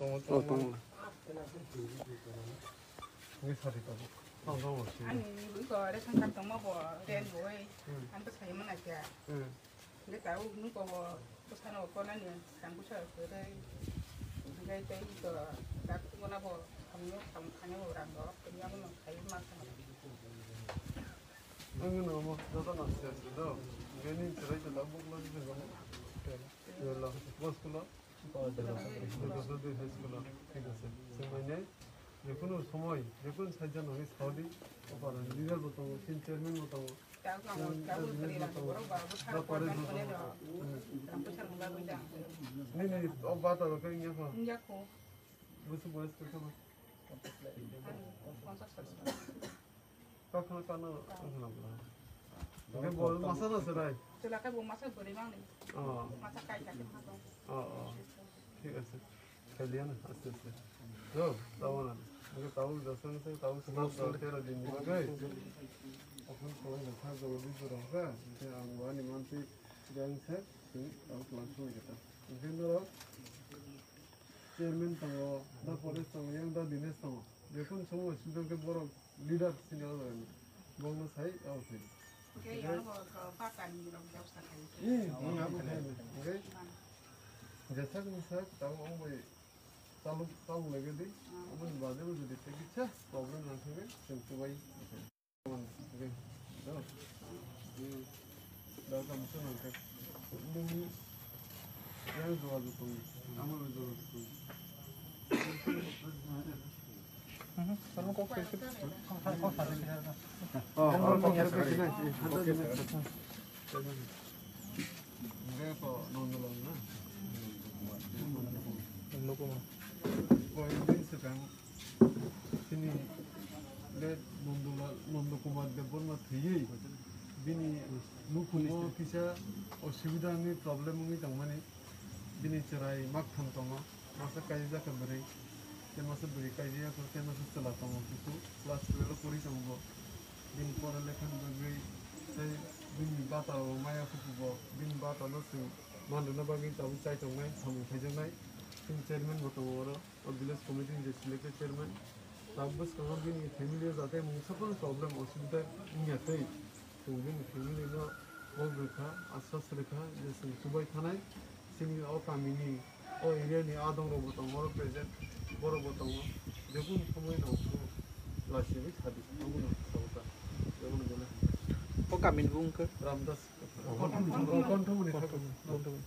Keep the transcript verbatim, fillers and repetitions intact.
Oh, tongo. Ani iko ration card tongma bo rent bo oi. Hmm. Ang to sai mana kya. Hmm. Nge ta u nu ko bo ko sano ko na ni tang ku sa ko dai. Ngai tai iko dak ko na bo ang yo tang khani bo rang do ko ya mo sai ma sa. Ang no mo do do na se do. Ngai ni trai ta buk lo ni go. Yo lo. Bos ko lo. Dugasudu High School-o, thik ase. Chwng maine jekunu somoi, jekunu saijak nangwi saudi, o para leader bo tongo, team chairman bo tongo, team president bo tongo, ba pare bo tongo. Nini, nini, o bata rok khe wngya kho? Busu boyes khe khe ba? Kakno kano wngkha na bwla. Hwnkhe bo masa no chwrai. Chwla khe bo masa bwrwi mangni. Oh. Masa kai kai ma tong. Oh, oh. Thik ase. Khailiya na, aste aste. Jo, tabana. Hwnkhe tabuk jasang se, tabuk swnam tero din ni bagwi. Aphun kholai na kha jogo di jora kha. Hwnkhe ang bo ani mansi jang se, tabuk class kholai kha ta. Hwnkhe norok chairman tongo, da Paresh tongo, yang da Dinesh tongo. Jekun somo student ke borok leader sini alo ni. Bong no sai, abo sai. Oke, yang bo ko pata ni rok jab sa khai. Hmm, hmm, abo khai ni. Oke. Jesak ni sak, tabo ong bai taluk, taluk lagi di. Abo ni bade bo jadi tekisa problem na khai, sem tu bai. Chini late Nandulal, Nandakumar Debbarma thwiwi bini nukhungo kisa osubida wngwi problem wngwi tongmani. Bini chwrai maktham tongo, masa kaijak khe bwrwi, tei masa bwrwi kaijak khe, tei masa chwla tongo, kisu class twelve o pori tongo bo. Bini pora lekhani bagwi tei bini bata rok maya kuchugo, bini bata no chwng man rwna bagwi tabuk chai tongnai, samung khaijaknai. Chini chairman bo tongo oro. O village committee ni je selected chairman, tabuk bwskango bini family o jate mungsa phano problem osubida wngya tei chwng bini family no kok rwkha, asas rwkha je chwng chubai thanai, chini o kami ni, o area ni adong rok bo tongo, oro present borok bo tongo, jekunu somoi no lachiwi sadi, abono sabo ta, jemon bole. O kami ni bung khe? Ramdas Konthamani. Konthamani.